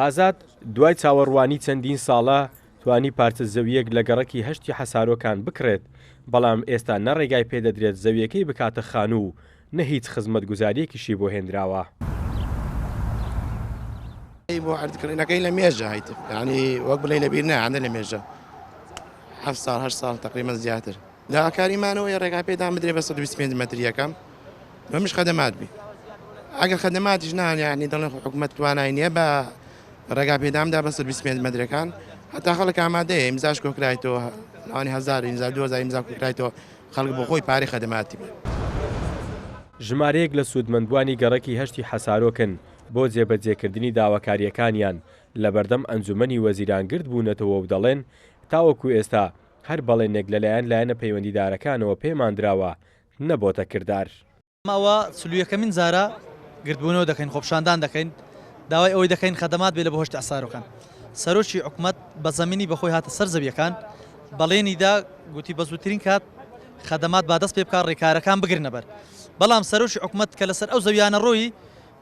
ئازاد دوای چاوەڕوانی چەندین ساڵە توانی پارچە زەوییەک لە گەڕەکی هەشتی حەسارۆکان بکڕێت، بەڵام ئێستا نە ڕێگای پێدەدرێت زەوییەکەی بکاتە خانوو و نە هیچ خزمەتگوزارییەکیشی بۆ هێنراوە. بۆ عەرد کڕینەکەی لە مێژە هەیت یانی وەک بڵێی لە بیر نایە لە مێژە هەفت ساڵ هەشت ساڵ تقریبا زیاتر داواکاری مانەوەی ڕێگا پێدان بدرێ بە 125 مەتریەکەم بەمش خەدەمات بی ئەگەر خەدەماتیش نان یعنی دەڵێن خۆ حکومەت توانای نییە بە ڕێگا پێدامدا بە 125 مەترەکان هەتا خەڵک ئامادەیە ئیمزاش کۆکرایتەوە لەوانی هەزار ئیمزا 2000 ئیمزا کۆکرایتەوە خەڵک بۆ خۆی پارەی خەدەماتی بێ. ژمارەیەک لە سوودمەندبووانی گەڕەکی هەشتی حەسارۆکن بۆ جێبەجێکردنی داواکارییەکانیان لەبەردەم ئەنجومەنی وەزیران گردبوونەتەوە و دەڵێن، تاوەکو ئێستا هەر بەڵێنێک لەلایەن لایەنە پەیوەندیدارەکانەوە پێماندراوە نەبۆتە کردار. ئەوە 41ەمین جارە گردبوونەوە دەکەین، خۆپیشاندان دەکەین، داوای ئەوەی دەکەین خەدەمات بێ لە بەهۆشتی عەسارۆکان. سەرۆکی حکومەت بە زەمینی بەخۆی هاتە سەر زەوییەکان، بەڵێنی دا، گوتی بە زووترین کات خەدەمات با دەست پێ بکات، ڕێکارەکان بگرنە بەر. بەڵام سەرۆکی حکومەت کە لەسەر ئەو زەوییانە ڕۆیی،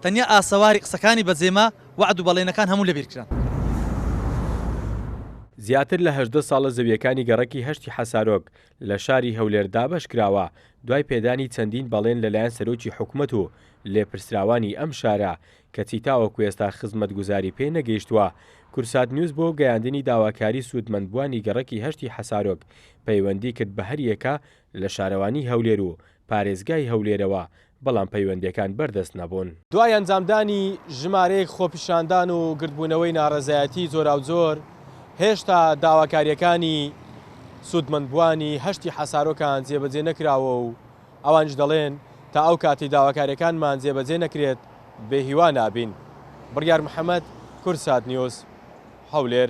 تەنیا ئاسەواری قسەکانی بەجێما، وەعد و بەڵێنەکان هەموو لەبیر کران. زیاتر لە 18 ساڵە زەوییەکانی گەڕەکی هەشتی حەسارۆک لە شاری هەولێر دابەشکراوە، دوای پێدانی چەندین بەڵێن لەلایەن سەرۆکی حکومەت و لێپرسراوانی ئەم شارە، کەچی تاوەکو ئێستا خزمەتگوزاری پێ نەگەیشتووە. کوردسات نیوز بۆ گەیاندنی داواکاری سوودمەندبووانی گەڕەکی هەشتی حەسارۆک پەیوەندی کرد بە هەریەکە لە شارەوانی هەولێر و پارێزگای هەولێرەوە، بەڵام پەیوەندییەکان بەردەست نەبوون. دوای ئەنجامدانی ژمارەیەک خۆپیشاندان و گردبوونەوەی ناڕەزایەتی جۆراوجۆر، هێشتا داواکارییەکانی سوودمەندبووانی هەشتی حەسارۆکان جێبەجێ نەکراوە و ئەوانیش دەڵێن، تا ئەو کاتەی داواکارییەکانمان جێبەجێ نەکرێت بێ هیوا نابین. بڕیار محەمەد، کوردسات نیوز، هەولێر.